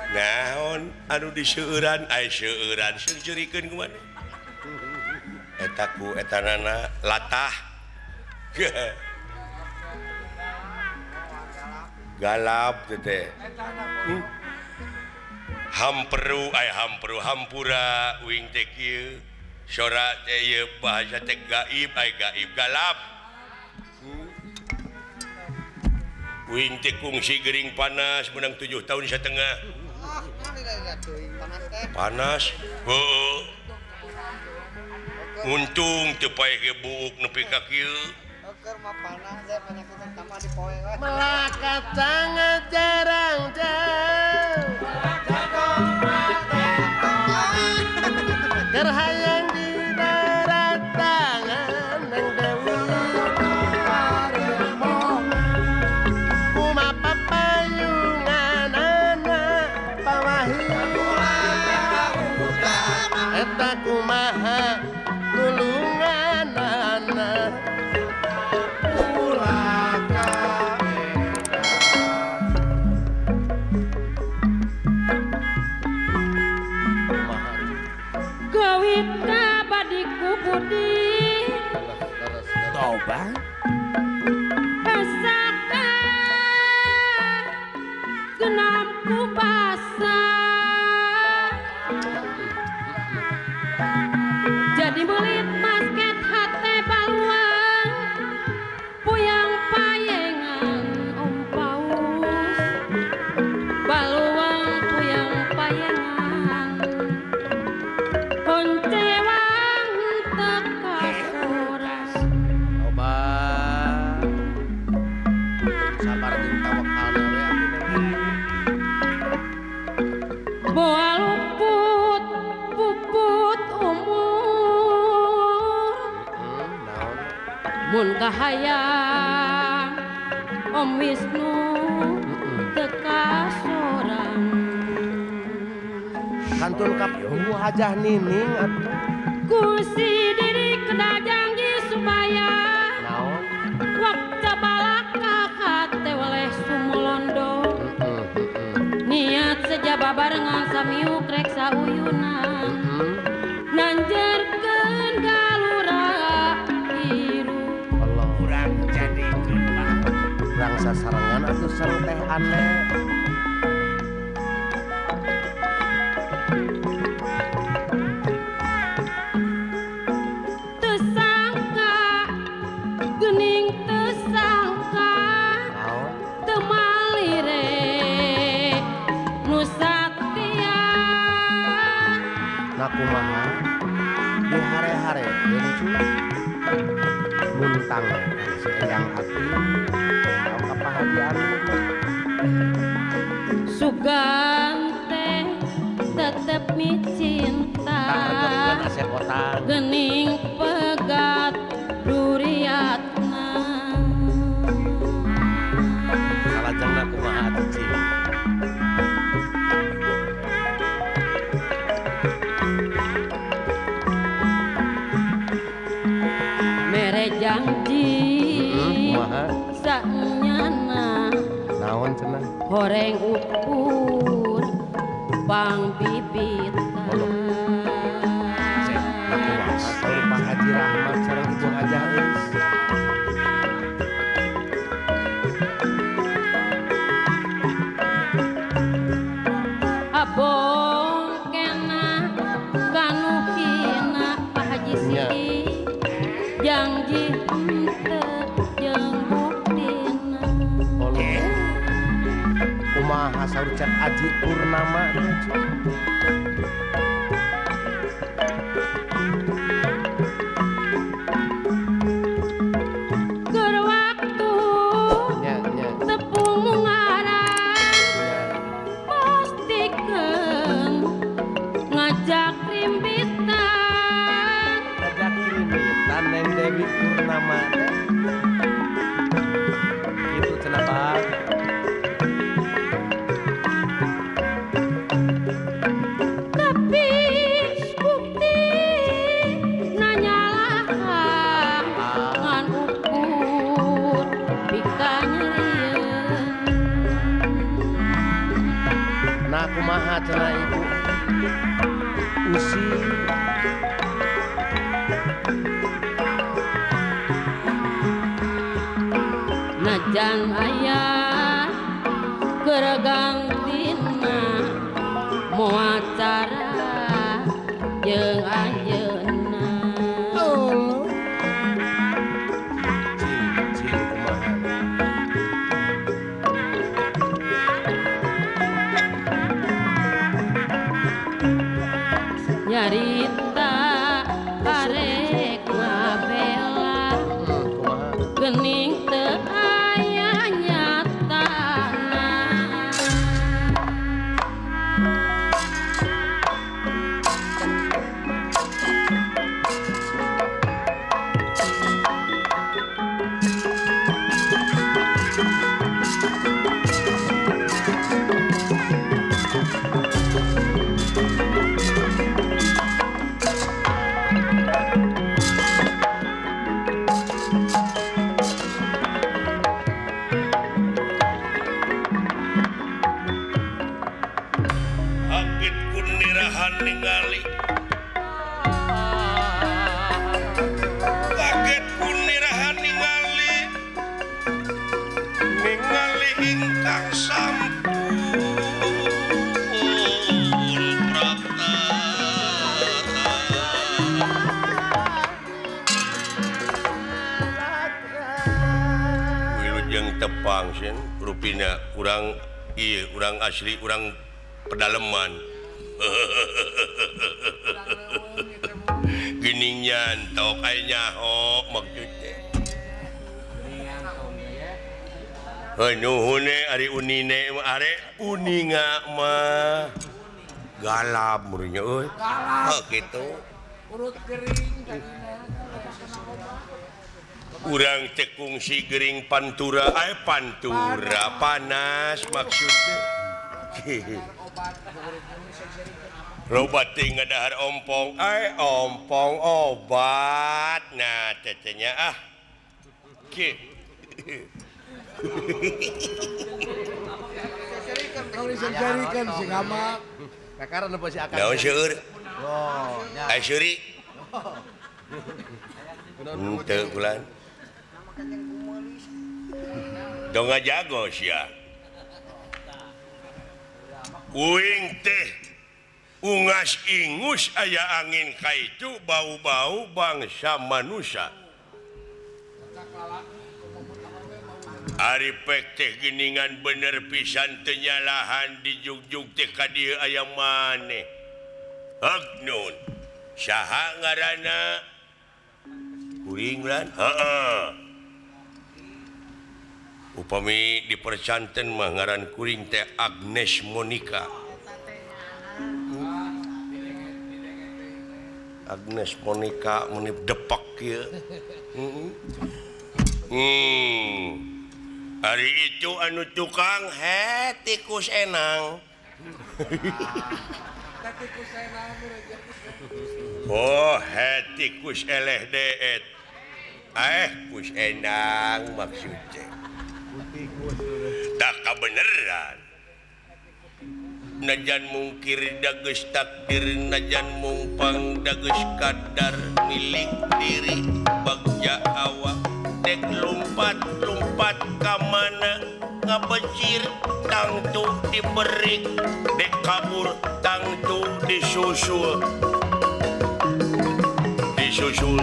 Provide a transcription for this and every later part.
Naon anu diseueuran ai seueuran seurikeun kumaha eta ku etanana latah galap teh hamperu ai hamperu hampura uing teh kieu sora teh ieu bahasa teh gaib ai gaib galap uing teh kungsi gering panas menang 7 tahun setengah panas heuh untung teu paeh ge buuk nepi ka kieu melaka sangat jarang jauh gerhayang di darat tangan Neng Dewi kuma papayunganana pawahi eta kumaha nulunganana Toba Pasaka genam kubasa jadi mulit basket hate baluang puyang payengan Om Paus baluang puyang payengan koncewang teka soras. Toba sabar jeung tawakalna we atuh. Boa luput puput umur Naon mun kahayang Om Wisnu teka sorang kantun ka Bu Hajah Nining atuh kusi diri kena janji supaya naon waktu balaka hate weleh sumulondo niat sejaba barengan samiuk rek sauyunan nanjerkeun galura hirup Allah urang jadikeun urang sasarengan atuh sareng teh aneh. Tersangka gening tersangka Naon temalire nu satia na kumaha di hare-hare deui muntang si Eyang Ati tau ka Pak Haji Amin sugan teh tetep micinta tah asep otang gening pegat duriatna salajengna kumaha atuh cing mere janji kumaha sanyana naon cenah horeng ukur pang bibitan na kumaha saur Pak Haji Rahmat sareng Ibu Hajah Eus abong kena kanu hina Pak Haji Nya. Siti janji henteu jeung buktina Allah kumaha saur Cep Aji Purnama teh cuy keur waktu nya nya tepung mungaran nya pastikeun ngajak rimbitan ngajak rimbitan Neng Dewi Purnama teh kitu cenah Pak tapi bukti nanyalahan ngan ukur pika nyerieun. Nah kumaha cenah ibu usi najan aya geregang tina moal cara jeung anjeunna. Cing kumaha nyarita arek ngabela gening teu aya nyatana. Ningali kaget kunirahan ningali ningali ingkang sampun prapta. Wilujeng tepang sieun rupina urang ieu urang asli urang pedaleman. Gening nyantok aya nyaho maksud teh. Heuh nuhun ari unine are uninga mah galap meureunnya euy. Heuh kitu. Urut gering tadina. Urang teh kungsi gering pantura aya pantura panas maksud teh. Loba teh ngadahar ompong, ay ompong obat. Nah, tetenya ah. Ki. Naon seueur? Ai seuri. Henteu kulan. Dong ngajago sia. Uing teh ungas ingus aya angin kaitu bau-bau bangsa manusia. Ari pek teh geningan bener pisan teu nyalahan dijugjug teh ka dieu aya maneh. Heug nun. Saha ngaranna? Kuring lan? Heeh. Upami dipercanten mah ngaran kuring teh Agnes Monica. Agnes Monica menip depak kieu. Ari itu anu tukang he tikus enang. Oh, he tikus eleh deet. Eh, kus enang maksudnya. Tak kebenaran. Najan mungkir dageus takdir, najan mungpang dageus kadar milik diri bagja awak dek lompat-lompat ka mana ngabecir tangtu diberik dek kabur tangtu disusul disusul.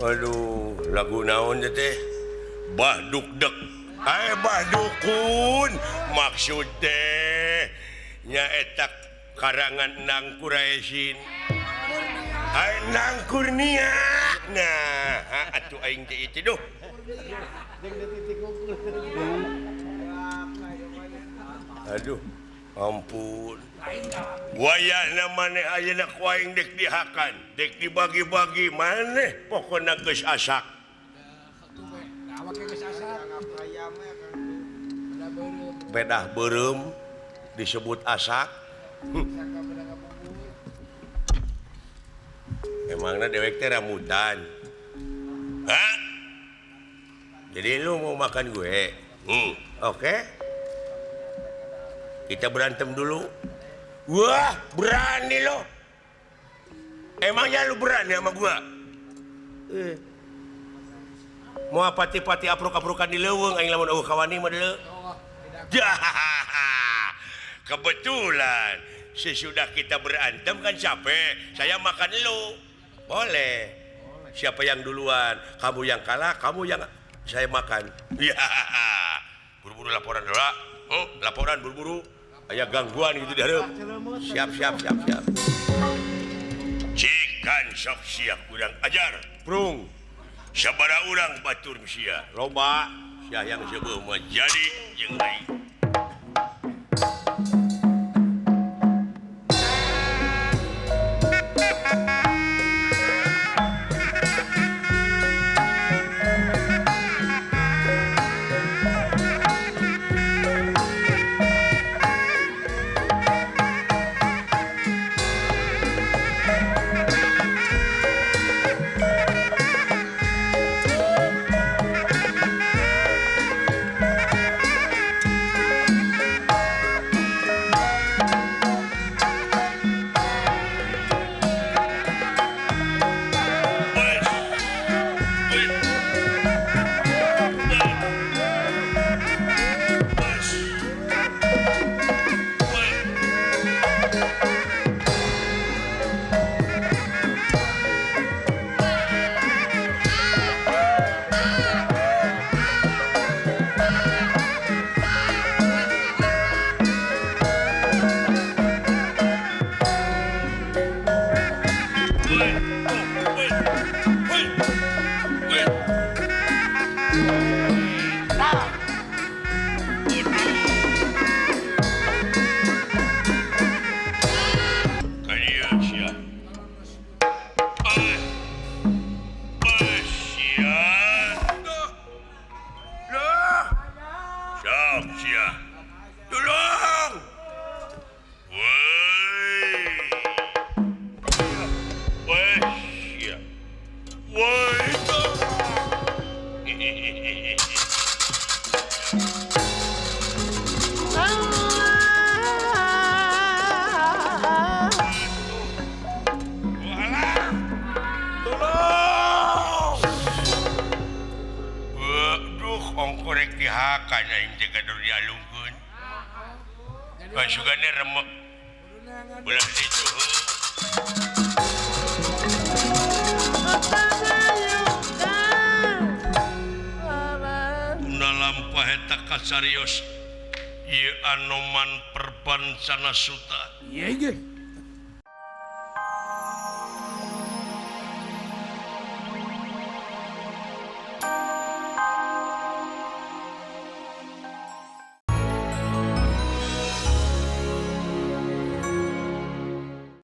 Aduh, lagu naon teh? Bah dukdek. Eh bah dukun maksud teh nyaeta karangan Nang Kuraisin. Ai Nang Kurnia. Nah, atuh aing teh itu duh. Aduh, ampun. Wayahna maneh ayeuna ku aing dek dihakan, dek dibagi-bagi maneh pokona geus asak. Pedah beureum disebut asak. Emangna dewek teh rambutan. Hah? Jadi lu mau makan gue? Oke. Kita berantem dulu. Wah, berani lo. Emangnya lu berani sama gua? Mau pati-pati apruk-aprukan di leuweung aing lamun eueuh kawani mah deuleu. Kebetulan sesudah kita berantem kan capek, saya makan lu. Boleh. Siapa yang duluan? Kamu yang kalah, kamu yang saya makan. Ya. Buru-buru laporan dulu. Oh, laporan buru-buru. Aya gangguan gitu di hareup. Siap, siap, siap, siap. Cikan sok siap kurang ajar. Prung. Sabaraha urang batur sia. Loba sia yang seubeuh mah jadi jeung aing. Serius, ieu Anoman Perbancana Suta.